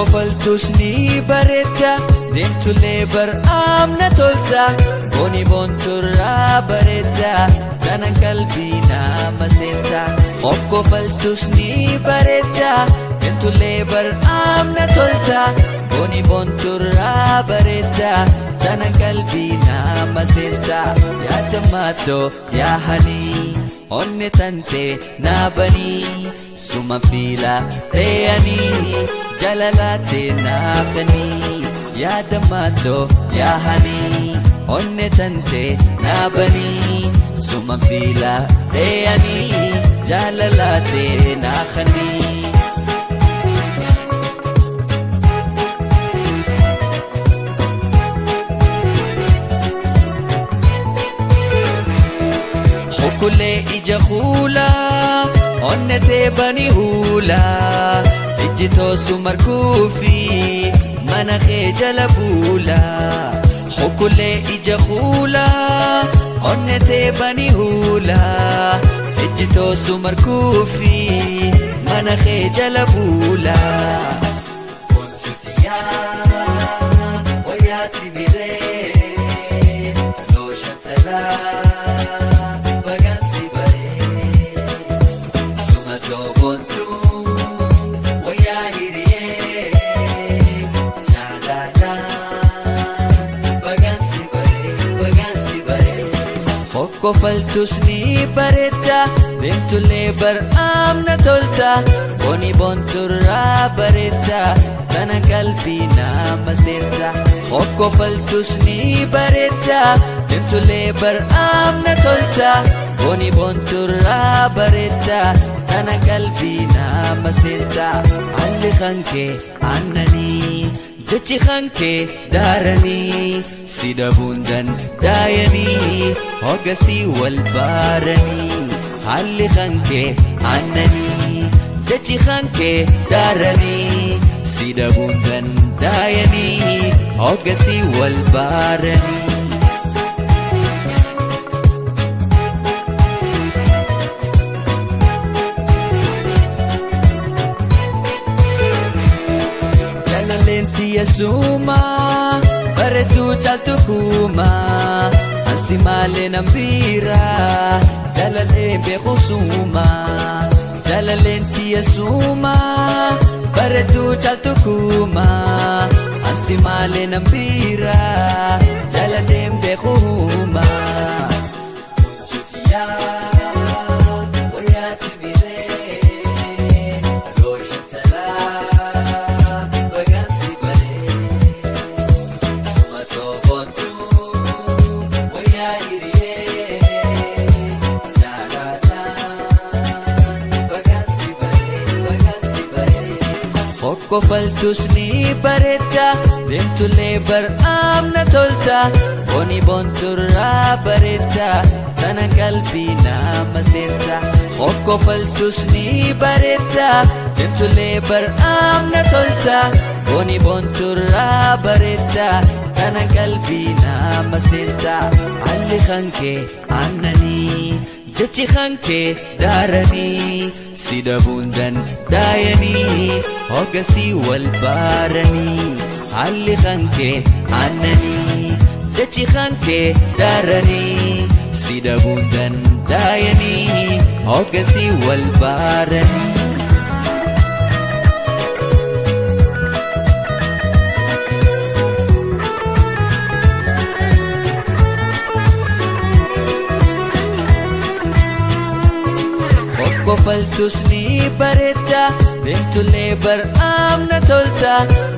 Hokkofaltus ni bareedda, deemtullee bar'aamna tolta. Booni boonturraa bareedda, tanan qalbii nama seenta. Hokkofaltus ni bareedda, deemtullee bar'aamna tolta. Booni boonturraa bareedda, tanan qalbii nama seenta. Yaada maatoo yaahanii, onne tante naabanii, suma fiila dheeyanii. Jalalaate naafanii, yaada maatoo yaahanii, onne tante naabanii, suma fiila dheeyanii, jaalalaate naafanii. Hukulee ija kuulaa, onne teebanii huulaa. Ijji toosu markuufi mana kee jala buula. Hukulee ija kuulaa, onne teebanii huula. Ijji toosu markuufi mana kee jala buula. Boontuutiyaa wayyaatti biree looshantalaa bagansi baree sumatoo boontuu wayyaa hiriyee jaalalaa bagansi baree bagansi baree. Hokkofaltus ni bareedda, deemtullee bar'aamna tolta. Booni boonturraa bareedda, tana qalbii nama seenta. Hokkofaltus ni bareedda, deemtullee bar'aamna tolta. Booni boonturraa bareedda, tana qalbii nama seenta. Haalli kankee aannanii, jechi kankee daaranii, si dhabuun dandaayanii, hogasii wal baaranii. Haalli kankee aannanii, jechi kankee daaranii, si dhabuun dandaayanii, hogasii wal baaranii. Jaalalleenti yesuuma bareedduu caaltu kuuma, ansi maalee nan biira jaalallee beeku suuma. Jaalalleenti yesuuma bareedduu caaltu kuuma, ansi maalee nan biira jaalallee beeku huuma. Wayyaatti biree looshantalaa bagansi baree sumatoo boontuu wayyaa hiriyee jaalalaa bagansi baree bagansi baree. Hokkofaltus ni bareedda, deemtullee bar'aamna tolta. Booni boonturraa bareedda, tana qalbii nama seenta. Hokkofaltus ni bareedda, deemtullee bar'aamna tolta. Booni boonturraa bareedda, tana qalbii nama seenta. Haalli kankee aannanii, jechi kankee daaranii, si dhabuun dandaayanii, hogasii wal baaranii. Haalli kankee aannanii, jechi kankee daaranii, si dhabuun dandaayanii, hogasii wal baaranii. Hokkofaltus ni bareedda, deemtullee bar'aamna tolta.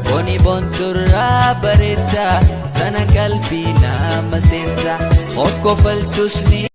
Booni boonturraa bareedda, tana qalbii nama seenta. Hokkofaltus ni.